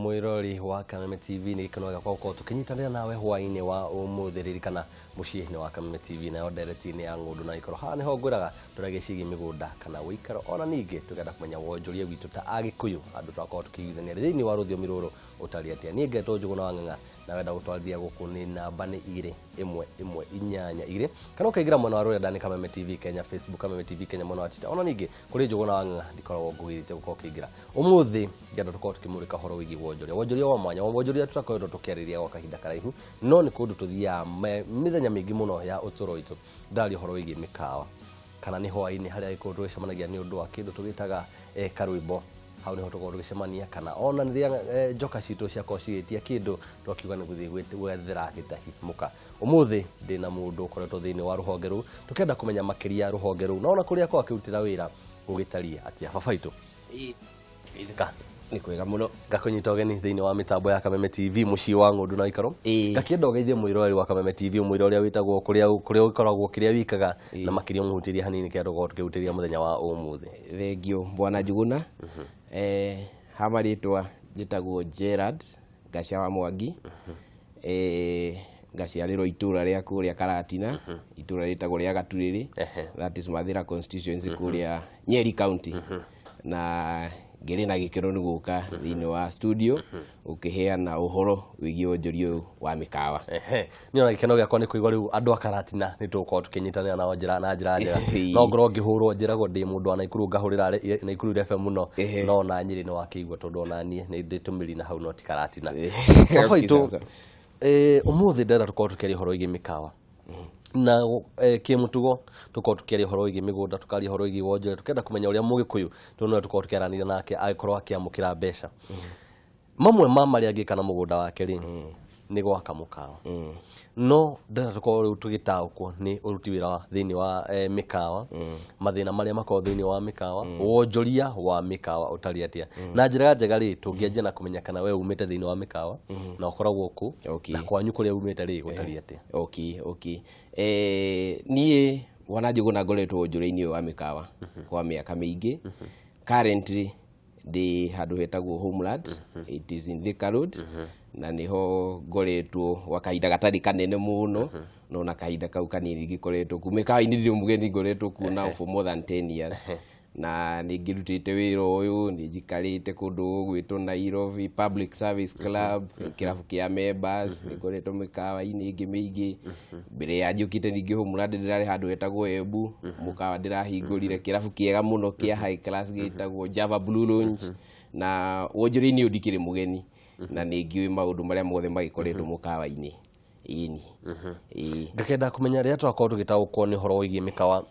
Mwirori wa Kameme TV, nĩ gĩkeno gĩakwa gũkorwo tũkĩnyitanĩra nawe hwaĩ-inĩ wa ũmũthĩ. Ririkana mũciĩ nĩ wa Kameme TV, nayo ndereti-inĩ ya ng'ũndũ na ikoro. Haha nĩho ngwĩraga tũragia ciĩgiĩ mĩgũnda kana ũikaro, ona ningĩ tũkenda kũmenya wonjoria witũ ta Agĩkũyũ, andũ twakorwo tũkĩiguithania thĩinĩ wa rũthiomi rũrũ ũtariĩ atĩa. Niĩ ngetwo Njũgũna wa Ng'ang'a, na wenda gũtwarithia gũkũ nĩ namba nĩ 21182, kana ũkaingĩra mwena wa rũrenda nĩ Kameme TV Kenya Facebook, Kameme TV Kenya mwena wa Twitter, ona ningĩ kũrĩ Njũgũna wa Ng'ang'a ndikoragwo ngũgĩrĩte gũkorwo ũkĩingĩra. Ũmũthĩ ngenda tũkorwo tũkĩmũrĩka ũhoro wĩgiĩ wonjoria, wonjoria wa mwanya, wonjoria tũtakoretwo tũkĩarĩria gwa kahinda karaihu, no nĩ kũndũ tũthiaga mĩthenya mĩingĩ mũno ya ũtũũro witũ. Ndaria ũhoro wĩgiĩ mĩkawa, kana nĩ hwaĩ-inĩ harĩa gĩkorwo tũgĩcemanagia nĩ ũndũ wa kĩndũ tũgĩtaga karwĩmbo. Hau nĩho tũkorwo tũgĩcemania, kana ona rĩrĩa njoka citũ ciakorwo cigĩtia kĩndũ twakiuga nĩ gũthiĩ gwethera gĩtahi mũka. Ũmũthĩ ndĩna mũndũ ũkoretwo thĩinĩ wa rũhonge rũu, tũkenda kũmenya makĩria rũhonge rũu na ona kũrĩa akorwo akĩrutĩra wĩra gũgĩtariĩ atĩa. Baba witũ, geithĩka. Nĩ kwega mũno. Ngakũnyita ũgeni thĩinĩ wa mĩtambo ya Kameme TV, mũciĩ wa ng'ũndũ na ikaro. Ngakĩenda ũgeithie mwĩroreri wa Kameme TV, mwĩra ũrĩa wĩtagwo, kũrĩa kũrĩa ũkoragwo, kĩrĩa wĩkaga, na makĩria ũmũhutĩrie hanini kĩrĩa tũkorwo tũkĩhutĩria mũthenya wa ũmũthĩ. Thengio, bwana Njuguna. Ha marĩtwa njĩtagwo Gerard Ngacia wa Mwangi. Ngaciarĩrwo itũra rĩa kũrĩa Karatina, itũra rĩtagwo rĩa Gaturĩrĩ. That is Mathĩra constituency, kũrĩa Nyeri County. Na ngĩrĩ na gĩkeno nĩ gũka thĩinĩ wa studio ũkĩheana ũhoro wĩgiĩ wonjoria ũyũ wa mĩkawa. Ehe, niĩ ona gĩkeno gĩakwa nĩ kũigua rĩu andũ a Karatina nĩ tũgũkorwo tũkĩnyitanĩra nao njĩra na njĩra njega. No ngorwo ngĩhũrwo, njĩragwo ndĩ mũndũ wa Naikuru, ngahũrĩra Naikuru FM mũno. No ona Nyĩrĩ nĩ wakĩigua, tondũ ona niĩ nĩ ndĩ tũmĩri na hau, no ti Karatina. Baba witũ, ũmũthĩ ndĩrenda tũkorwo tũkĩaria ũhoro wĩgiĩ mĩkawa na kĩmũtugo, tũkorwo tũkĩaria ũhoro wĩgiĩ mĩgũnda, tũkaria ũhoro wĩgiĩ wonjoria, tũkenda kũmenya ũrĩa mũgĩkũyũ, tondũ nĩwe tũkorwo tũkĩaranĩria nake, agĩkorwo akĩamũkĩra mbeca mamwe ma marĩa angĩka na mũgũnda wake rĩ, nĩ gwaka mũkawa. No ndĩrenda tũkorwo rĩu tũgĩtaũkwo nĩ ũruti wĩra wa thĩinĩ wa mĩkawa, mathĩna marĩa makoragwo thĩinĩ wa mĩkawa, wonjoria wa mĩkawa ũtariĩ atĩa. Na njĩra njega rĩ, tũngĩanjia na kũmenya kana we umĩte thĩinĩ wa mĩkawa na ũkoragwo kũ, na kwanyu kũrĩa umĩte rĩ, gũtariĩ atĩa. Okay, niĩ bwana Njuguna ngoretwo wonjoria-inĩ ũyũ wa mĩkawa kwa mĩaka mĩingĩ. Currently ndĩ handũ hetagwo Homeland, it is in Thika Road, na nĩho ngoretwo gwa kahinda gatarĩ kanene mũno, no na kahinda kau kanini ngĩkoretwo kuu mĩkawa-inĩ ndirĩ mũgeni. Ngoretwo kuo now for more than 10 years, na nĩ ngĩrutĩte wĩra ũyũ, nĩ njikarĩte kũndũ gũgwĩtwo Nairobi Public Service Club, kĩrabu kĩa members. Nĩ ngoretwo mĩkawa-inĩ ĩngĩ mĩingĩ mbere ya njũkĩte. Ningĩ Homeland ndĩrarĩ handũ hetagwo Embu, mũkawa ndĩrahingũrire kĩrabu kĩega mũno kĩa high class gĩtagwo Java Blue Lounge. Na wonjoria-inĩ ũyũ ndikĩrĩ mũgeni, na nĩ ngĩũĩ maũndũ marĩa mothe magĩkoretwo mũkawa-inĩ, ĩni ĩĩ. Ngakenda kũmenya rĩrĩa twakorwo tũgĩtaũkwo nĩ ũhoro wĩgiĩ mĩkawa,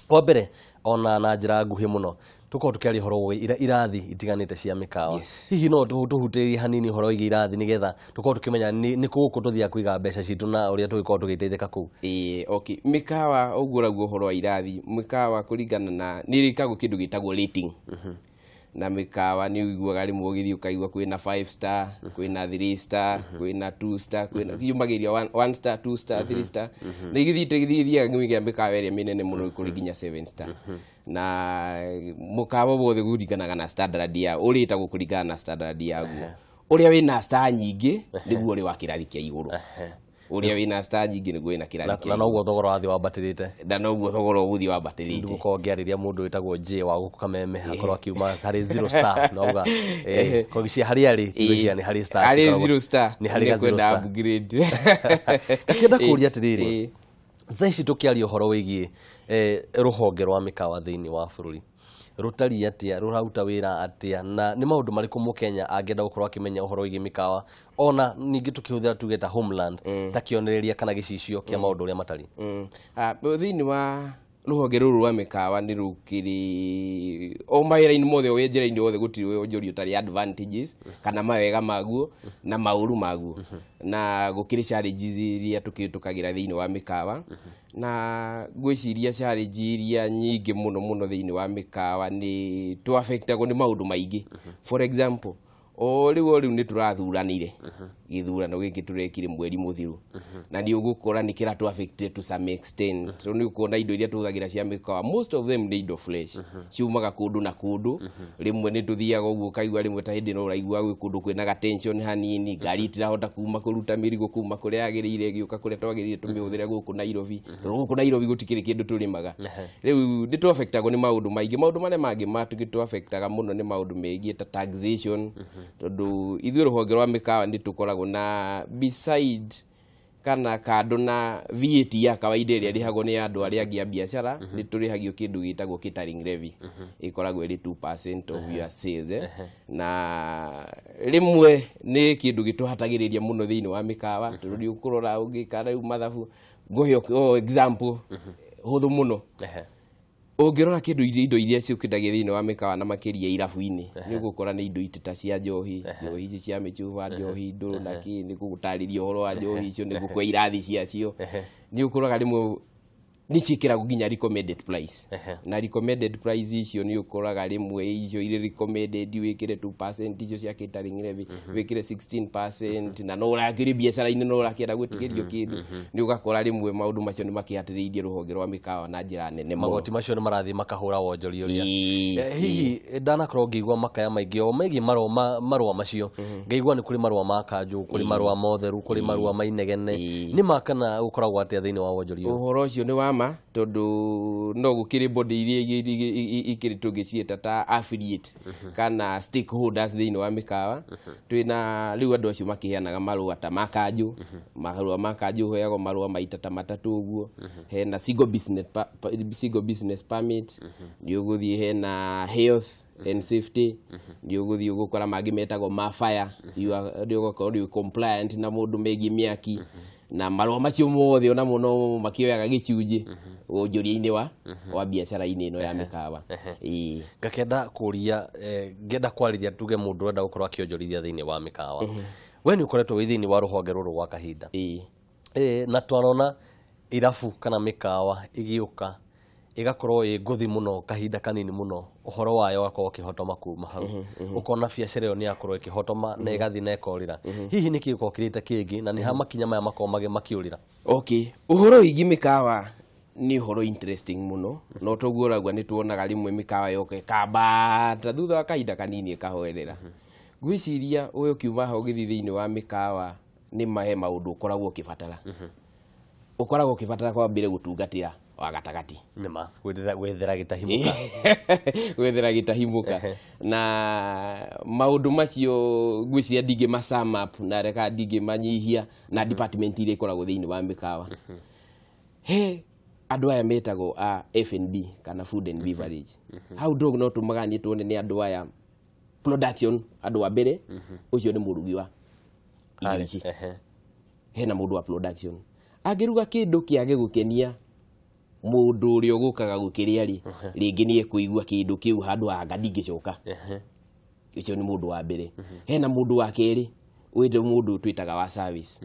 wa mbere ona na njĩra nguhĩ mũno tũkorwo tũkĩaria ũhoro wĩgiĩ irathi itiganĩte cia mĩkawa. Hihi no tũhutĩrie hanini ũhoro wĩgiĩ irathi, nĩgetha tũkorwo tũkĩmenya nĩ kũ gũkũ tũthiaga kũiga mbeca citũ na ũrĩa tũgĩkorwo tũgĩteithĩka kũu? Ĩĩ, okay, mĩkawa ũguo ũraguo ũhoro wa irathi, mĩkawa kũringana na nĩ ĩrĩkagwo kĩndũ gĩtagwo rating, na mĩkawa nĩ ũiguaga rĩmwe ũgĩthiĩ ũkaigua kwĩna 5 star, kwĩna 3 star, kwĩna 2 star, kwĩna yumagĩria 1 star, 2 star, 3 star, na igĩthiĩte gĩthiaga nginya mĩkawa ĩrĩa mĩnene mũno kũrĩ nginya 7 star. Na mũkawa wothe kũringanaga na standard ya ũrĩtagwo kũringana na standard yaguo. Ũrĩa wĩna star nyingĩ nĩguo ũrĩ wa kĩrathi kĩa igũrũ, ũrĩa wĩna star nyingĩ nĩguo wĩna kĩrathi na kĩa na igũrũ. Noguo thogora wathiĩ wambatĩrĩte. Na noguo thogora ũgũthiĩ wambatĩrĩte. Ndigukorwo ngĩarĩria mũndũ wĩtagwo J wa gũkũ Kameme akorwo akiuma harĩ zero star, no auga kogicia harĩa arĩ tigwĩciria nĩ harĩ star harĩ cikoragwo. Zero star. Nĩ harĩ ga zero nĩkwenda star. Upgrade. Ngakĩenda kũũria atĩrĩrĩ, thaa ici tũkĩaria ũhoro wĩgiĩ rũhonge rwa mĩkawa thĩinĩ wa bũrũri, rũtariĩ atĩa, rũraruta wĩra atĩa, na nĩ maũndũ marĩkũ mũkenya angĩenda gũkorwo akĩmenya ũhoro wĩgiĩ mĩkawa, ona ningĩ tũkĩhũthĩra tuge ta Homeland ta kĩonereria kana gĩcicio kĩa maũndũ ũrĩa matariĩ? Thĩinĩ wa rũhonge rũrũ rwa mĩkawa nĩ rũkĩrĩ o mawĩra-inĩ mothe, o njĩra-inĩ yothe, gũtirĩ wonjoria ũtarĩ advantages kana mawega maguo na maũru maguo, na gũkĩrĩ challenges iria tũkĩhĩtũkagĩra thĩinĩ wa mĩkawa. Na ngwĩciria challenge iria nyingĩ mũno mũno thĩinĩ wa mĩkawa nĩ tũaffectagwo nĩ maũndũ maingĩ. For example, O rĩu nĩ tũrathuranire gĩthurano gĩkĩ tũrekire mweri mũthiru, na nĩ ũgũkora nĩ kĩratũ affected to some extent. So nĩ ũkuona indo iria tũhũthagĩra cia mĩkawa, most of them nĩ indo fresh, ciumaga kũndũ na kũndũ. Rĩmwe nĩ tũthiaga ũguo ũkaigua rĩmwe ta hĩndĩ no ũraigua gwĩ kũndũ kwĩna ga tension hanini, ngari itirahota kuma kũruta mĩrigo kuma kũrĩa yagĩrĩire ĩgĩũka kũrĩa twagĩrĩire tũmĩhũthĩre gũkũ Nairobi. Tondũ gũkũ Nairobi gũtikĩrĩ kĩndũ tũrĩmaga. Rĩu nĩ tũaffectagwo nĩ maũndũ maingĩ. Maũndũ marĩa mangĩ matũaffectaga mũno nĩ maũndũ megiĩ ta taxation, tondũ ithuĩ rũhonge rwa mĩkawa nĩ tũkoragwo na beside kana kando na VAT ya kawaida ĩrĩa ĩrĩhagwo nĩ andũ arĩa angĩ a biacara, nĩ tũrĩhagio kĩndũ gĩtagwo catering levy, ĩkoragwo ĩrĩ 2% of your sales. Na rĩmwe nĩ kĩndũ gĩtũhatagĩrĩria mũno thĩinĩ wa mĩkawa, tondũ nĩ ũkũrora ũngĩka rĩu mathabu. Ngũhe o example hũthũ mũno. Ũngĩrora kĩndũ indo iria ciũkĩtagio thĩinĩ wa mĩkawa na makĩria irabu-inĩ, nĩ ũgũkora nĩ indo ta cia njohi, njohi ici cia mĩcuba, njohi ndũrũ na kĩ, nĩ gũgũtarĩria ũhoro wa njohi icio, nĩ gũkũhe irathi ciacio. Nĩ ũkoraga rĩmwe nĩ ciĩkĩragwo nginya recommended price, na recommended price icio nĩ ũkoraga rĩmwe icio irĩ recommended wĩkĩre 2% icio cia catering levy, wĩkĩre 16%, na no ũrakĩrĩ biacara-inĩ no ũrakĩenda gwĩtĩkĩrio kĩndũ. Nĩ ũgakora rĩmwe maũndũ macio nĩ makĩhatĩrĩirie rũhonge rwa mĩkawa na njĩra nene mũno. Magoti macio nĩ marathiĩ makahũra wonjoria ũrĩa. Hihi ndanakorwo ngĩigua makaya maingĩ o megiĩ marũa macio, ngaigua nĩ kũrĩ marũa ma kanjũ, kũrĩ marũa ma ũtheru, kũrĩ marũa ma inegene. Nĩ ma kana gũkoragwo atĩa thĩinĩ wa wonjoria ũyũ? Ũhoro ũcio nĩ wa ma, tondũ no gũkĩrĩ body iria ikĩrĩ tũngĩciĩta ta affiliate kana stakeholders thĩinĩ wa mĩkawa. Twĩna rĩu andũ acio makĩheanaga marũa ta ma kanjũ. Marũa ma kanjũ ũheagwo marũa maita ta matatũ ũguo. Hena single business permit, nĩ ũgũthiĩ hena health and safety, nĩ ũgũthiĩ ũgũkora mangĩ metagwo ma fire, nĩ ũgũkorwo nĩ compliant na mũndũ megiĩ mĩaki, na marũa macio mothe ona mũno makĩoyaga gĩcunjĩ wonjoria-inĩ wa biacara-inĩ ĩno ya mĩkawa. Ĩĩ. Ngakĩenda kũria, ngĩenda kwarĩria tuge mũndũ ũrenda gũkorwo akĩonjorithia thĩinĩ wa mĩkawa, we nĩ ũkoretwo wĩ thĩinĩ wa rũhonge rũrũ gwa kahinda. Na twarona irabu kana mĩkawa ĩgĩũka ĩgakorwo ĩ ngũthi mũno kahinda kanini mũno, ũhoro wayo ũgakorwo ũkĩhotoma kuma hau, ũkona biacara ĩyo nĩ yakorwo ĩkĩhotoma na ĩgathiĩ na ĩkorĩra. Hihi nĩkĩ gĩkorwo kĩrĩte kĩngĩ na nĩ ha makinya maya makorwo makĩũrĩra? Okay, ũhoro wĩgiĩ mĩkawa nĩ ũhoro interesting mũno, no toguo ũraigua nĩ tuonaga rĩmwe mĩkawa yoka ĩkambata, thutha wa kahinda kanini ĩkahoerera. Ngwĩciria we ũkiuma haha ũgĩthiĩ thĩinĩ wa mĩkawa nĩ mahe maũndũ ũkoragwo ũkĩbatara. Ũkoragwo ũkĩbatara kwambire gũtungatĩra wa gatagatĩ. Nĩma gwethera gĩtahimũka. Gwethera gĩtahimũka, na maũndũ macio ngwĩciria ndingĩma sum up na reka ndingĩmanyihia na department iria ikoragwo thĩinĩ wa mĩkawa. He andũ aya metagwo a F&B kana food and beverage, hau ndũ no tũmaganie tuone nĩ andũ aya production. Andũ a mbere ũcio nĩ mũrugi wa irio ici. Hena mũndũ wa production angĩruga kĩndũ kĩage gũkenia mũndũ ũrĩa ũgũkaga gũkĩrĩa rĩ, rĩngĩ nĩ ekũigua kĩndũ kĩu handũ anga ndingĩcoka. Ũcio nĩ mũndũ wa mbere. Hena mũndũ wa kerĩ wĩtwo mũndũ twĩtaga wa service.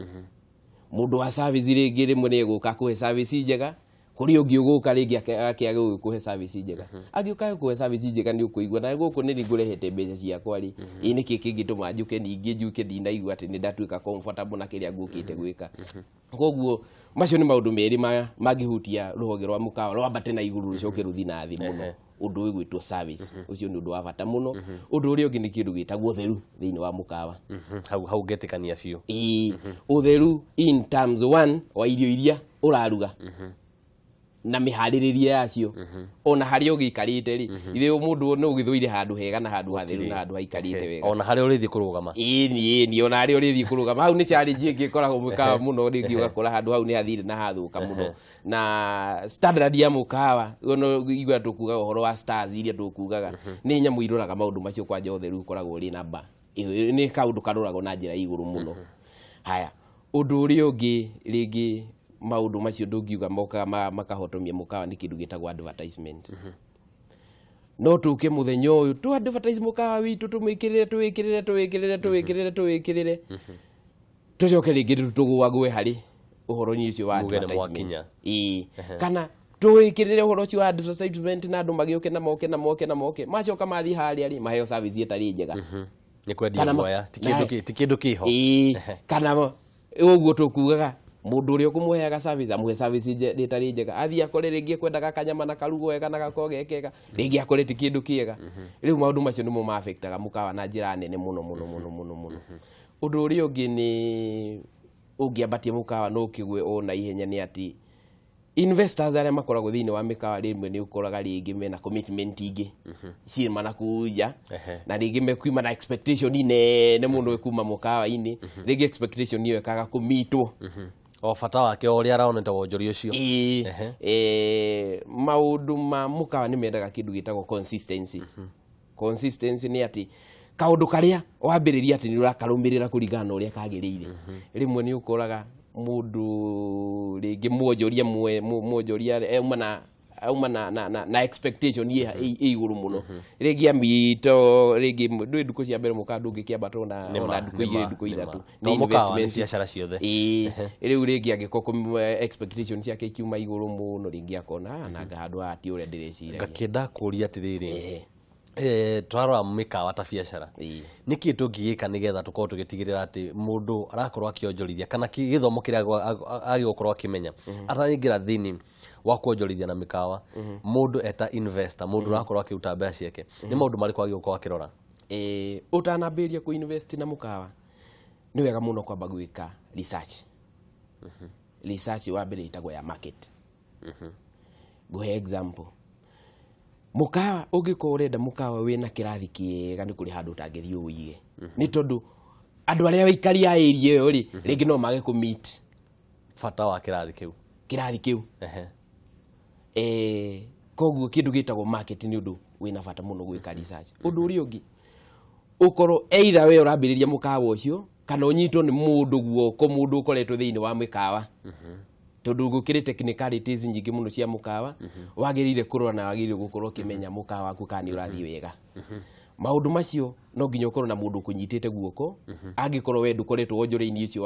Mũndũ wa service rĩngĩ rĩmwe nĩ egũka kũhe service njega, kũrĩ ũngĩ ũgũka rĩngĩ akĩage gũkũhe service njega. Angĩũka gũkũhe service njega nĩ ũkũigua na gũkũ nĩ ngũrehete mbeca ciakwa rĩ, ĩ nĩkĩ kĩngĩtũma njũke ningĩ njuke ndinaigua atĩ nĩ ndatuĩka comfortable na kĩrĩa ngũkĩte gwĩka? Koguo macio nĩ maũndũ merĩ mangĩhutia rũhonge rwa mũkawa rwambate na igũrũ rũcoke rũthiĩ na thĩ mũno. Ũndũ ũgwĩtwo service ũcio nĩ ũndũ wa bata mũno. Ũndũ ũrĩa ũngĩ nĩ kĩndũ gĩtagwo ũtheru thĩinĩ wa mũkawa. Hau ngetĩkania biũ. Ĩĩ, ũtheru in terms one wa irio iria ũraruga na mĩharĩrĩrie yacio, ona harĩa ũgĩikarĩte rĩ, ithe mũndũ no ũgĩthũire handũ hega na handũ hatheru na handũ haikarĩte wega. Ona harĩa ũrĩthiĩ kũrũgama. Ĩni ĩni, ona harĩa ũrĩthiĩ kũrũgama hau nĩ challenge ĩngĩ ĩkoragwo mũkawa mũno. Rĩngĩ ũgakora handũ hau nĩ hathire na hathũka mũno. Na standard ya mũkawa ono igua tũkugaga ũhoro wa stars iria tũkugaga nĩ nyamũ iroraga maũndũ macio, kwanja ũtheru ũkoragwo ũrĩ namba nĩ kaũndũ karoragwo na njĩra ya igũrũ mũno. Haya, ũndũ ũrĩa ũngĩ rĩngĩ maũndũ macio ndũngiuga mokaga makahotomia mũkawa nĩ kĩndũ gĩtagwo advertisement. No tũke mũthenya ũyũ tũ advertise mũkawa witũ, tũmĩkĩrĩre tũwĩkĩrĩre tũwĩkĩrĩre tũwĩkĩrĩre tũwĩkĩrĩre, tũcoke rĩngĩ tũgũagũe harĩ ũhoro-inĩ ũcio wa Muge nĩ advertisement. mwakinya. Ĩĩ, kana tũwĩkĩrĩre ũhoro ũcio wa advertisement na andũ magĩũke na moke na moke na moke, macoka mathiĩ harĩa rĩ, maheo service ĩtarĩ njega. Nĩ kwendia guoya, ti kĩndũ kĩho. Ĩĩ, kana ũguo tũkugaga mũndũ ũrĩa ũkũmũheaga service amũhe service ĩtarĩ njega, athiĩ akore rĩngĩ ekwendaga kanyama na karugwo wega na gakorwo ge kega, rĩngĩ akore ti kĩndũ kĩega. Rĩu maũndũ macio nĩmo ma-affectaga mũkawa na njĩra nene mũno mũno mũno mũno mũno. Ũndũ ũrĩa ũngĩ nĩ ũngĩambatia mũkawa no ũkĩgwe o na ihenya nĩ atĩ investors arĩa makoragwo thĩinĩ wa mĩkawa rĩmwe nĩ ũkoraga rĩngĩ mena commitment ingĩ ciĩma na kũu nja, na rĩngĩ mekuima na expectation nene mũno ĩkuma mũkawa-inĩ, rĩngĩ expectation ĩyo ĩkaga kũmitwo. O bata wake o ũrĩa araonete wonjoria ũcio. Ĩĩ, maũndũ ma mũkawa nĩ mendaga kĩndũ gĩtagwo consistency. Consistency nĩ atĩ kaũndũ karĩa wambĩrĩria atĩ nĩ ũrakarũmĩrĩra kũringana na ũrĩa kagĩrĩire. Rĩmwe nĩ ũkoraga mũndũ rĩngĩ mwonjoria mwonjoria auma na expectation ĩ igũrũ mũno, rĩngĩ amito rĩngĩ ndũĩ ndukũ cia mbere mũkawa ndũngĩkĩambata ona ndukũ igĩrĩ ndukũ ithatũ, nĩ investment biacara ciothe. Ĩĩ, rĩu rĩngĩ angĩkorwo expectation ciake ikiuma igũrũ mũno, rĩngĩ akona nanga handũ haha ti ũrĩa ndĩreciragia. Ngakĩenda kũria atĩrĩrĩ, twarora mĩkawa ta biacara, nĩkĩ tũngĩgĩka nĩgetha tũkorwo tũgĩtigĩrĩra atĩ mũndũ arakorwo akĩonjorithia kana gĩthomo kĩrĩa agĩgũkorwo akĩmenya ataraingĩra thĩinĩ wa kuonjorithia na mĩkawa, mũndũ eta investor, mũndũ ũrakorwo akĩruta mbeca ciake, nĩ maũndũ marĩkũ agĩgũkorwo akĩrora? Ũtanambĩrĩria kũ invest na mũkawa nĩ wega mũno kwamba gwĩka research. Research wa mbere ĩtagwo ya market. Ngũhe example, mũkawa ũngĩkorwo ũrenda mũkawa wĩna kĩrathi kĩega nĩ kũrĩ handũ ũtangĩthiĩ ũwĩige, nĩ tondũ andũ arĩa aikari a area ĩyo rĩ, rĩngĩ no mage kũ meet bata wa kĩrathi kĩu. Kĩrathi kĩu. Koguo kĩndũ gĩtagwo market nĩ ũndũ wĩna bata mũno gwĩka research. Ũndũ ũrĩa ũngĩ, ũkorwo either we ũrambĩrĩria mũkawa ũcio kana ũnyitwo nĩ mũndũ guoko, mũndũ ũkoretwo thĩinĩ wa mĩkawa, tondũ gũkĩrĩ technicalities nyingĩ mũno cia mũkawa, wagĩrĩire kũrora na wagĩrĩire gũkorwo ũkĩmenya mũkawa waku kana nĩ ũrathiĩ wega. Maũndũ macio no nginya ũkorwo na mũndũ ũkũnyitĩte guoko, angĩkorwo we ndũkoretwo wonjoria-inĩ ũcio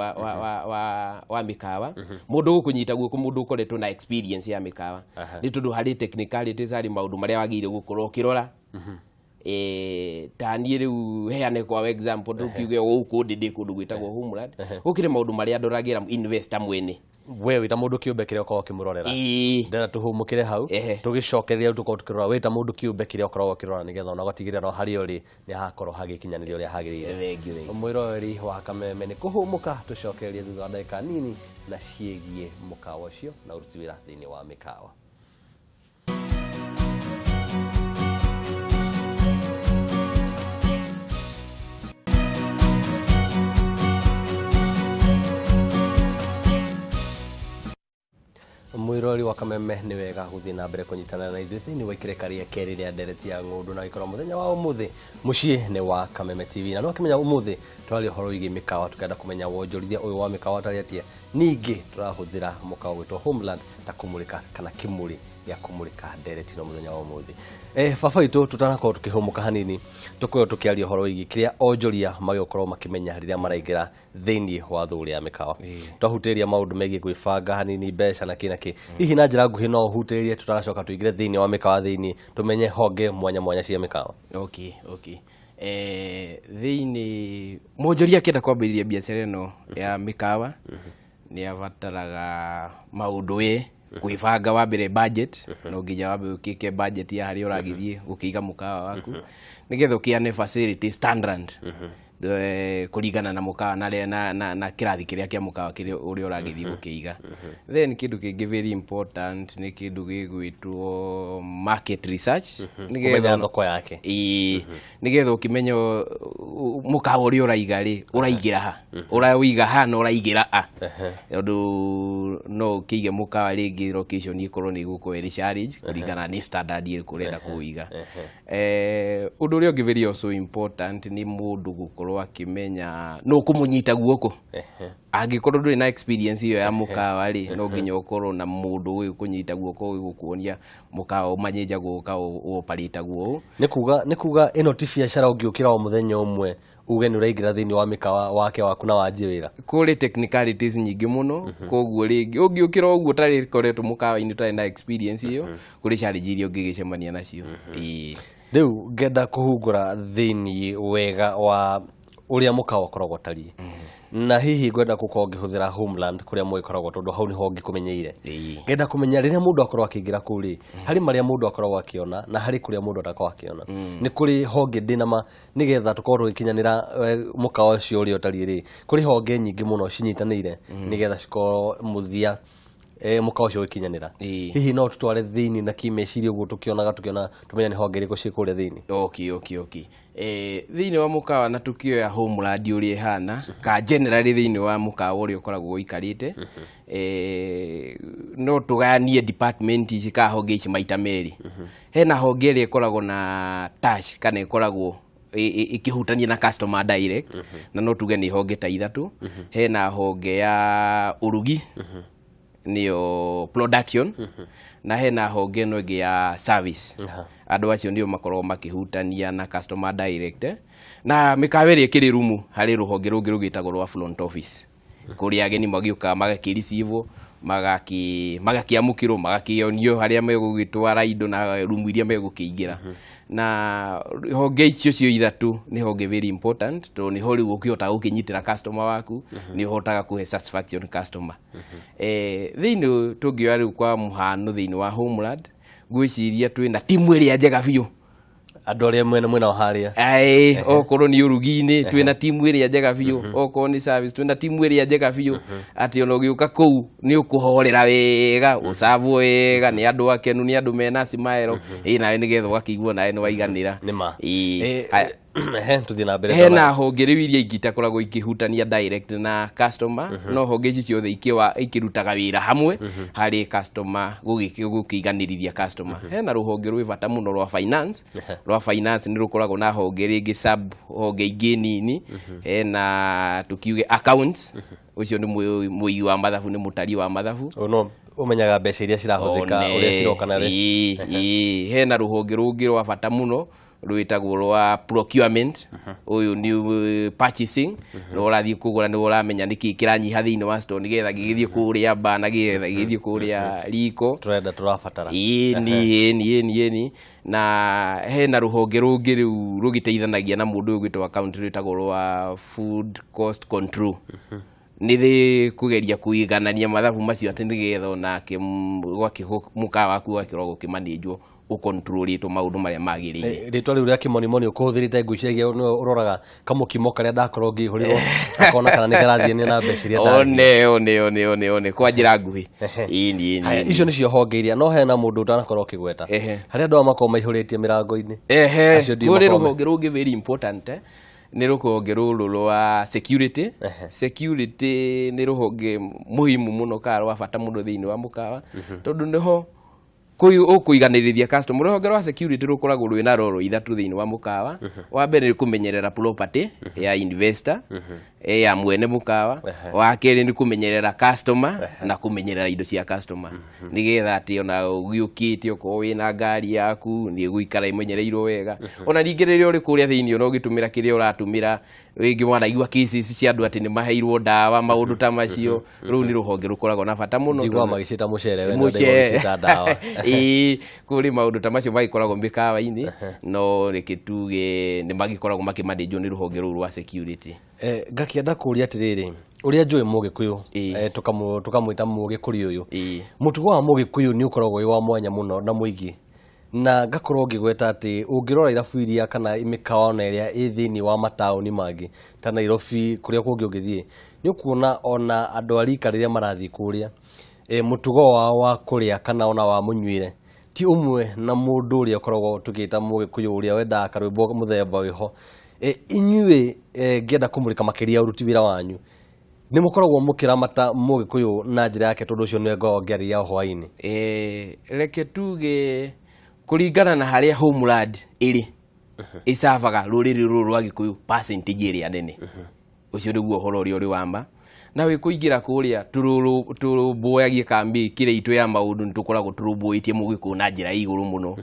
wa mĩkawa, mũndũ ũgũkũnyita guoko, mũndũ ũkoretwo na experience ya mĩkawa, nĩ tondũ harĩ technicalities, harĩ maũndũ marĩa wagĩrĩire gũkorwo ũkĩrora. Ta niĩ rĩu heane kwa example, tũkiuge gũkũ ndĩ kũndũ gwĩtagwo Homeland, gũkĩrĩ maũndũ marĩa ndoragĩra investor mwene. We wĩta mũndũ kĩũmbe kĩrĩa ũkoragwo ũkĩmũrorera. Ndĩrenda tũhũmũkĩre hau, tũgĩcokereria rĩu tũkorwo tũkĩrora wĩta mũndũ kĩũmbe kĩrĩa ũkoragwo ũkĩrora nĩgetha ona ũgatigĩrĩra no harĩa ũrĩ nĩ hakorwo hagĩkinyanĩria ũrĩa hagĩrĩire. Thank you, thank you. Mwĩroreri wa Kameme nĩ kũhũmũka, tũcokererie thutha wa ndagĩka nini na ciĩgiĩ mũkawa ũcio na ũruti wĩra thĩinĩ wa mĩkawa. Mwĩroreri wa Kameme nĩ wega gũthiĩ na mbere kũnyitanĩra na ithuĩ thĩinĩ wa ikereka rĩa kerĩ rĩa ndereti ya ng'ũndũ, na gĩkorwo mũthenya wa ũmũthĩ mũciĩ nĩ wa Kameme TV. Na nĩwakĩmenya ũmũthĩ tũraria ũhoro wĩgiĩ mĩkawa, tũkenda kũmenya wonjorithia ũyũ wa mĩkawa ũtariĩ atĩa. Ningĩ tũrahũthĩra mũkawa ũgwĩtwo Homeland ta kũmũrĩka kana kĩmũrĩ gĩa kũmũrĩka ndereti ĩno mũthenya wa ũmũthĩ. Baba witũ, tũtanakorwo tũkĩhũmũka hanini, tũkorwo tũkĩaria ũhoro wĩgiĩ kĩrĩa onjoria magĩgũkorwo makĩmenya rĩrĩa maraingĩra thĩinĩ wa thũgũrĩ ya mĩkawa. Twahutĩria maũndũ megiĩ gwĩbanga hanini, mbeca na kĩ na kĩ. Hihi na njĩra nguhĩ no ũhutĩrie tutanacoka tũingĩre thĩinĩ wa mĩkawa thĩinĩ, tũmenye honge mwanya mwanya cia mĩkawa? Okay, okay. Thĩinĩ mwonjoria akĩenda kwambĩrĩria biacara ĩno ya mĩkawa nĩ abataraga maũndũ we gwĩbanga. Wa mbere budget, no nginya wambe ũkĩke budget ya harĩa ũragĩthiĩ gũkĩiga mũkawa waku nĩgetha ũkĩane facility standard kũringana na mũkawa na kĩrathi kĩrĩa kĩa mũkawa kĩrĩa ũrĩa ũragĩthiĩ gũkĩiga. Then kĩndũ kĩngĩ very important nĩ kĩndũ gĩgwĩtwo market research, kũmenya thoko yake. Ĩĩ, nĩgetha ũkĩmenye mũkawa ũrĩa ũraiga rĩ, ũraigĩra ha, ũraũiga ha na ũraigĩra a, tondũ no ũkĩige mũkawa rĩngĩ location ĩkorwo nĩ ĩgũkorwo ĩrĩ challenge kũringana nĩ standard ĩrĩkũ ũrenda kũũiga. Ũndũ ũrĩa ũngĩ very also important nĩ mũndũ gũkorwo akĩmenya nũ ũkũmũnyita guoko. Angĩkorwo ndũrĩ na experience ĩyo ya mũkawa rĩ, no nginya ũkorwo na mũndũ ũĩ kũnyita guoko, ũĩ gũkuonia mũkawa ũmanyenjagwo, ũoparĩtagwo ũũ. Nĩ kuga ĩno ti biacara ũngĩũkĩra o mũthenya ũmwe uge nĩ ũraingĩra thĩinĩ wa mĩkawa wake waku na wanjie wĩra. Kũrĩ technicalities nyingĩ mũno, koguo rĩngĩ ũngĩũkĩra ũguo ũtarĩ koretwo mũkawa-inĩ, ũtarĩ na experience ĩyo, kũrĩ challenge iria ũngĩgĩcemania nacio. Ĩĩ. Rĩu ngenda kũhungũra thĩiniĩ wega wa ũrĩa mũkawa ũkoragwo ũtariĩ, na hihi ngwenda gũkorwo ngĩhũthĩra Homeland kũrĩa mũgĩkoragwo, tondũ hau nĩho ngĩkũmenyeire. Ngenda kũmenya rĩrĩa mũndũ akorwo akĩingĩra kũu rĩ, harĩ marĩa mũndũ akoragwo akĩona na harĩ kũrĩa mũndũ atakoragwo akĩona. Nĩ kũrĩ honge ndĩ nama nĩgetha tũkorwo tũgĩkinyanĩra mũkawa ũcio ũrĩa ũtariĩ rĩ, kũrĩ honge nyingĩ mũno cinyitanĩire nĩgetha cikorwo mũthia mũkawa ũcio ũgĩkinyanĩra. Hihi no tũtware thĩiniĩ na kĩmeciria ũguo tũkĩonaga tũkĩona tũmenye nĩ honge irĩkũ ciĩ kũrĩa thĩiniĩ? Okay. Thĩinĩ wa mũkawa na tukioya Homeland ũrĩa ĩhana ka generally thĩinĩ wa mũkawa ũrĩa ũkoragwo ũikarĩte, no tũgayanie department ici ka honge ici maita merĩ. Hena honge ĩrĩa ĩkoragwo na touch kana ĩkoragwo ĩkĩhutania na customer direct, na no tuge nĩ honge ta ithatũ. Hena honge ya ũrugi, nĩyo production, na hena honge ĩno ĩngĩ ya service. Andũ acio nĩo makoragwo makĩhutania na customer direct. Na mĩkawa ĩrĩa ĩkĩrĩ rumu, harĩ rũhonge rũngĩ rũgĩtagwo rwa front office, kũrĩa ageni magĩũkaga magakĩricivwo, magakĩamũkĩrwo, magakĩonio harĩa megũgĩtwara indo na rumu iria megũkĩingĩra. Na honge icio cio ithatũ nĩ honge very important, tondũ nĩho rĩu ũkĩhotaga gũkĩnyitĩra customer waku, nĩ ũhotaga kũhe satisfaction customer. Thĩinĩ tũngĩoya rĩu kwa mũhano thĩinĩ wa Homeland, ngwĩciria twĩna timu ĩrĩa njega biũ. Andũ arĩa mwena mwena wa harĩa. Ae, okorwo nĩ ũrugi-inĩ twĩna timu ĩrĩa njega biũ, okorwo nĩ service twĩna timu ĩrĩa njega biũ, atĩ ona ũgĩũka kũu nĩ ũkũhorera wega, ũcavwo wega, nĩ andũ akenu, nĩ andũ mena smile, ĩ nawe nĩgetha ũgakĩigua nawe nĩ waiganĩra. Nĩ ma. Ĩĩ. Haya. Ehe, tũthiĩ na mbere. Hena honge rĩu iria ingĩ itakoragwo ikĩhutania direct na customer, no honge ici ciothe ikĩrutaga wĩra hamwe harĩ customer, gũkĩiganĩrithia customer. Hena rũhonge rwĩ bata mũno rwa finance. Rwa finance nĩ rũkoragwo na honge rĩngĩ, sub honge ingĩ nini. Hena tukiuge accounts, ũcio nĩ mũigi wa mathabu, nĩ mũtari wa mathabu. Ũyũ no ũmenyaga mbeca iria cirahũthĩka, ũrĩa ciroka na Ĩĩ, ĩĩ. Hena rũhonge rũngĩ rwa bata mũno rwĩtagwo rwa procurement. Ũyũ nĩ purchasing, nĩ ũrathiĩ kũgũra, nĩ ũramenya nĩkĩ kĩranyiha thĩinĩ wa store, nĩgetha gĩgĩthiĩ kũrĩa bar na nĩgetha gĩgĩthiĩ kũrĩa riko. Tũrenda, tũrabatara. Ĩni, ĩni, ĩni, ĩni. Na hena rũhonge rũngĩ rĩu rũgĩteithanagia na mũndũ ũyũ gwĩtwo account, rwĩtagwo rwa food cost control, nĩ thĩ kũgeria kũiganania mathabu macio, atĩ nĩgetha onake mũkawa waku ũgakĩrwo gũkĩmanĩnjwo, ũkontrolĩtwo maũndũ marĩa magĩrĩire. Rĩtwa rĩu rĩa kĩmonimoni ũkũhũthĩrĩte, ngwĩciragia nĩwe ũroraga kamũkimo karĩa ndakorwo ngĩihũrĩrwo, akona kana nĩ karathiania na mbeca iria ndathiĩ. One, one, one, one, one, kwa njĩra nguhĩ, ĩni, Haya, ĩni. Icio nĩcio honge iria, no hena mũndũ ũtanakorwo ũkĩgweta harĩa andũ aya makorwo maihũrĩtie mĩrango-inĩ. Ehe. Acio ndiũ Kũrĩ makorwo rũhonge rũngĩ very important, nĩ rũhonge rũrũ rwa security. Security nĩ rũhonge muhimu mũno kana rwa bata mũno thĩinĩ wa mũkawa, tondũ nĩho ũkũiganĩrĩria customer. Rũhonge rwa security rũkoragwo rwĩna roro ithatũ thĩinĩ wa mũkawa. Wa mbere nĩ kũmenyerera property ya investor, ya mwene mũkawa. Wa kerĩ nĩ kũmenyerera customer na kũmenyerera indo cia customer, nĩgetha atĩ ona ũgĩũkĩte, okorwo wĩna ngari yaku, nĩ ĩgũikara ĩmenyereirwo wega. Ona ningĩ rĩrĩa ũrĩ kũrĩa thĩinĩ, ona ũgĩtũmĩra kĩrĩa ũratũmĩra, rĩngĩ wanaigua cases cia andũ atĩ nĩ maheirwo ndawa, maũndũ ta macio. Rũu nĩ rũhonge rũkoragwo na bata mũno. Njiguaga magĩciĩta mũcere, we no ndaigua ũgĩciĩta ndawa. Ĩĩ, kũrĩ maũndũ ta macio magĩkoragwo mĩkawa-inĩ, no reke tuge nĩ magĩkoragwo makĩmanĩnjwo nĩ rũhonge rũu rwa security. Ngakĩenda kũria atĩrĩrĩ, ũrĩa njũĩ mũgĩkũyũ, tũkamwĩta mũgĩkũri ũyũ, mũtugo wa mũgĩkũyũ nĩ ũkoragwo wĩ wa mwanya mũno na mũingĩ, na ngakorwo ngĩgweta atĩ ũngĩrora irabu iria kana mĩkawa ona ĩrĩa ĩ thĩinĩ wa mataũni mangĩ ta Nairobi, kũrĩa kũngĩ ũngĩthiĩ, nĩ ũkuona ona andũ a rika rĩrĩa marathiĩ kũrĩa, mũtugo wao wa kũrĩa kana ona wa mũnyuĩre ti ũmwe na mũndũ ũrĩa ũkoragwo tũgĩta mũgĩkũyũ ũrĩa wendaga karwĩmbo mũthemba wĩho. Inyuĩ, ngĩenda kũmũrĩka makĩria ũruti wĩra wanyu, nĩ mũkoragwo mũkĩramata mũgĩkũyũ na njĩra yake, tondũ ũcio nĩwe ngoragwo ngĩarĩria hwaĩ-inĩ? Reke tuge kũringana na harĩa Homeland ĩrĩ, ĩcavaga rũrĩrĩ rũrũ rwa gĩkũyũ percentage ĩrĩa nene. Ũcio nĩguo ũhoro ũrĩa ũrĩ wa ma. Na wĩ kũingĩra kũrĩa tũrũmbũyagie kambi kĩrĩa itũ ya maũndũ, nĩ tũkoragwo tũrũmbũĩtie mũgĩkũyũ na njĩra ya igũrũ mũno.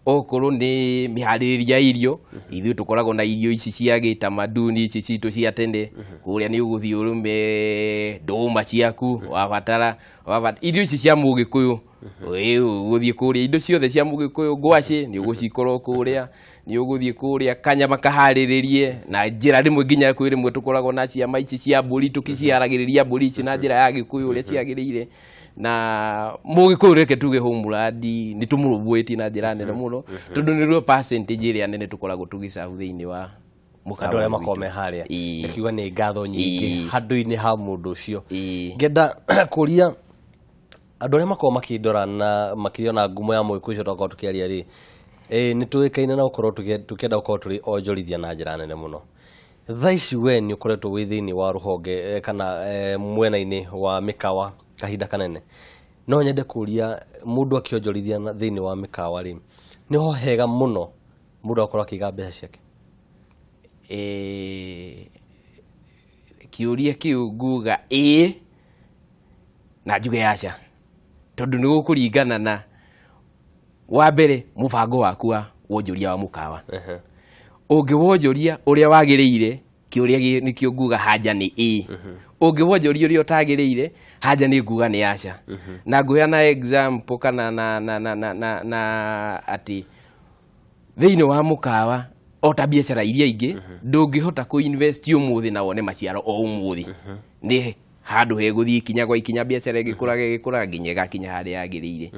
Okorwo nĩ mĩharĩrĩria ya irio, ithuĩ tũkoragwo na irio ici cia gĩtamaduni ici citũ cia tene. Kũrĩa nĩ ũgũthiĩ ũrũme ndũma ciaku wabatara, irio ici cia mũgĩkũyũ, ũgũthiĩ kũrĩa indo ciothe cia mũgĩkũyũ, ngwacĩ nĩ ũgũcikora kũrĩa, nĩ ũgũthiĩ kũrĩa kanyama kaharĩrĩrie na njĩra rĩmwe, nginya kwĩ rĩmwe tũkoragwo na ciama ici cia mbũri, tũkĩciharagĩrĩria mbũri ici na njĩra ya gĩkũyũ ũrĩa ciagĩrĩire. Na mũgĩkũyũ reke tuge Homeland nĩ tũmũrũmbũĩtie na njĩra nene mũno, tondũ nĩruo percentage ĩrĩa nene tũkoragwo tũgĩcabu thĩinĩ wa andũ arĩa makoragwo me harĩa. Ngiuga nĩ ngatho nyingĩ handũ-inĩ ha mũndũ ũcio. Ngenda kũria andũ arĩa makoragwo makĩndora na makĩona ngumo ya mũgĩkũyũ ũcio twakorwo tũkĩaria rĩ, nĩ tũĩkaine na gũkorwo tũkĩenda gũkorwo tũrĩ onjorithia na njĩra nene mũno. Thaa ici we nĩ ũkoretwo wĩ thĩinĩ wa rũhonge kana mwena-inĩ wa mĩkawa kahinda kanene. No nyende kũria mũndũ akĩonjorithia thĩinĩ wa mĩkawa rĩ, nĩho hega mũno mũndũ akorwo akĩiga mbeca ciake? Kĩũria kĩu nguga ĩĩ na njuge aca, tondũ nĩ gũkũringana na wa mbere mũbango waku wa wonjoria wa mũkawa. Ũngĩwonjoria ũrĩa wagĩrĩire, kĩũria nĩkĩo nguga hanja nĩ ĩĩ. Ũngĩwonjoria ũrĩa ũtagĩrĩire, hanja nĩ nguga nĩ aca. Na ngũheana example kana na na na na na na atĩ thĩinĩ wa mũkawa o ta biacara iria ingĩ, ndũngĩhota kũ invest ũmũthĩ na wone maciaro o ũmũthĩ. Nĩ handũ hegũthiĩ ikinya kwa ikinya, biacara ĩgĩkũraga ĩgĩkũraga nginya ĩgakinya harĩa yagĩrĩire.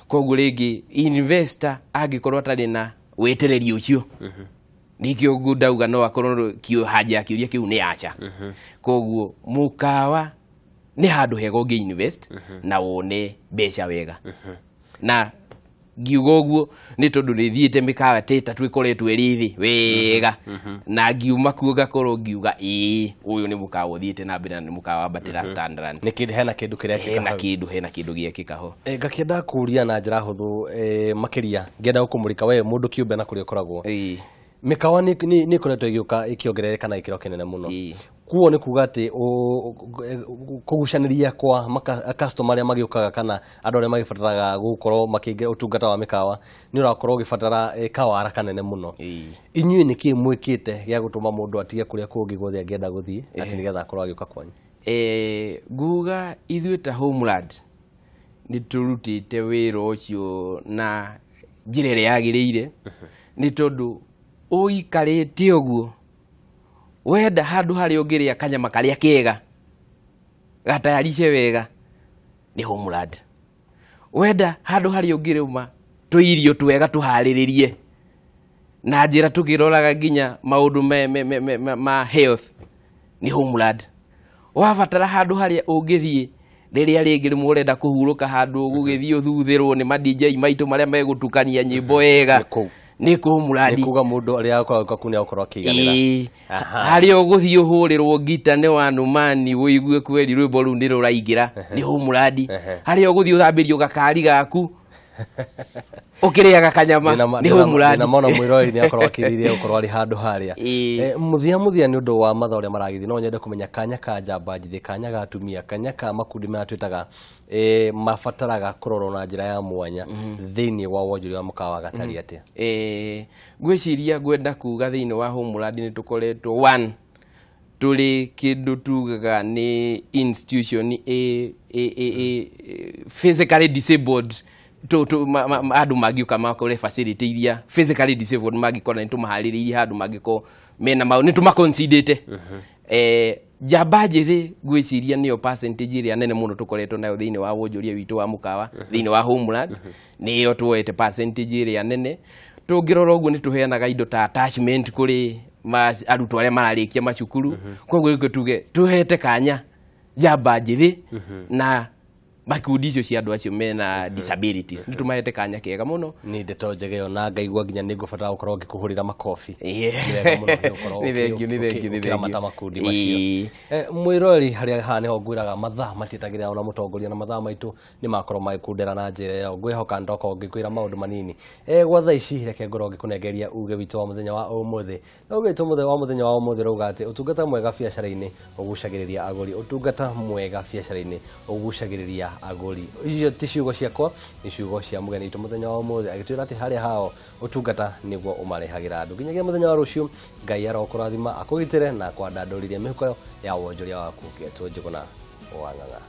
Koguo rĩngĩ investor angĩkorwo atarĩ na wetereri ũcio, nĩkĩo ndauga no akorwo hanja ya kĩũria kĩu nĩ aca. Koguo mũkawa nĩ handũ hega ũngĩ invest na wone mbeca wega. Na ngiuga ũguo nĩ tondũ nĩ thiĩte mĩkawa ta ĩtatũ ĩkoretwo ĩrĩ thĩ wega, na ngiuma kuo ngakorwo ngiuga ĩĩ, ũyũ nĩ mũkawa ũthiĩte na mbere na nĩ mũkawa wambatĩra standard. Nĩ kĩndũ, hena kĩndũ kĩrekĩka hena kĩndũ, hena kĩndũ gĩekĩka ho. Ngakĩenda kũria na njĩra hũthũ, makĩria ngĩenda gũkũmũrĩka we mũndũ kĩũmbe na kũrĩa ũkoragwo. Mĩkawa nĩ ĩkoretwo ĩgĩũka ĩkĩongerereka na gĩkĩro kĩnene mũno. Kuo nĩ kuga atĩ kũgucanĩria kwa customer arĩa magĩũkaga kana andũ arĩa magĩbataraga gũkorwo makĩingĩra ũtungata wa mĩkawa nĩ ũrakorwo ũgĩbatara kawara kanene mũno. Inyuĩ nĩ kĩĩ mwĩkĩte gĩa gũtũma mũndũ atige kũrĩa kũngĩ guothe angĩenda gũthiĩ atĩ nĩgetha akorwo agĩũka kwanyu? Nguga ithuĩ ta Homeland nĩ tũrutĩte wĩra ũcio na njĩra ĩrĩa yagĩrĩire, nĩ tondũ ũikarĩte ũguo wenda handũ harĩa ũngĩrĩa kanyama karĩa kega gatayarishe wega nĩ Homeland. Wenda handũ harĩa ũngĩrũma tũirio twega tũharĩrĩrie na njĩra tũkĩroraga nginya maũndũ ma health nĩ Homeland. Wabatara handũ harĩa ũngĩthiĩ rĩrĩa rĩngĩ rĩmwe ũrenda kũhurũka handũ ũgũgĩthiĩ ũthuthĩrwo nĩ ma DJ maitũ marĩa megũtukania nyĩmbo wega nĩ kũ Homeland. Nĩ kuga mũndũ arĩa akoragwo kũu nĩ akorwo akĩiganĩra. Harĩa ũgũthiĩ ũhũrĩrwo ngita nĩ Wanũmani ũigue kweri rwĩmbo rũu nĩ rũraingĩra nĩ Homeland. Harĩa ũgũthiĩ ũthambĩrio gakari gaku ũkĩrĩaga kanyama nĩ Homeland. Na mona mwĩroreri nĩ akorwo akĩrĩire gũkorwo arĩ handũ harĩa. Mũthia nĩ ũndũ wa mathaa ũrĩa maragĩthiĩ, no nyende kũmenya kanya ka njamba njithĩ, kanya ga atumia, kanya ka makundi maya twĩtaga mabataraga kũrorwo na njĩra ya mwanya thĩinĩ wa wonjoria wa mũkawa gatari atĩa? Ngwĩciria ngwenda kuga thĩinĩ wa Homeland nĩ tũkoretwo one tũrĩ kĩndũ tugaga nĩ institution physically disabled, andũ mangĩũka makore facility iria physically disabled mangĩkora nĩ tũmaharĩrĩirie handũ mangĩkorwo mena maũ nĩ tũmaconsiderĩte. Njamba njĩthĩ ngwĩciria nĩyo percentage ĩrĩa nene mũno tũkoretwo nayo thĩinĩ wa wonjoria witũ wa mũkawa thĩinĩ wa Homeland, nĩyo tuoete percentage ĩrĩa nene. Tũngĩrora ũguo nĩ tũheanaga indo ta attachment kũrĩ arutwo arĩa mararĩkia macukuru. Koguo rĩu tuge tũhete kanya njamba njĩthĩ na makundi icio cia andũ acio mena disabilities, nĩ tũmahete kanya kega mũno. Nĩ ndeto njega ĩyo na ngaigua nginya nĩ ngũbatara gũkorwo ngĩkũhũrĩra makobi. Nĩ thengiũ, nĩ thengiũ, nĩ thengiũ makundi macio. Mwĩroreri harĩa haha nĩho ngwĩraga mathaa matiĩtagĩrĩra ona mũtongoria na mathaa maitũ nĩ makorwo magĩkundera na njĩra ĩyo. Ngwĩhoka ndokorwo ngĩkwĩra maũndũ manini. Gwa thaa ici reke ngorwo ngĩkũnengeria uge witũ wa mũthenya wa ũmũthĩ. Na uge witũ wa mũthenya wa ũmũthĩ ũrauga atĩ ũtungata mwega biacara-inĩ ũgucagĩrĩria agũri. Ũtungata mwega biacara-inĩ ũgucagĩrĩria agũri. Icio ti ciugo ciakwa, nĩ ciugo cia mũgeni witũ mũthenya wa ũmũthĩ, agĩtwĩra atĩ harĩa hao ũtungata nĩguo ũmarehagĩra andũ. Nginyagia mũthenya wa rũciũ, Ngai arokũrathima, akũgitĩre na akwandandũrĩrie mĩhuko ya wonjoria waku. Ngetwo Njũgũna wa Ng'ang'a.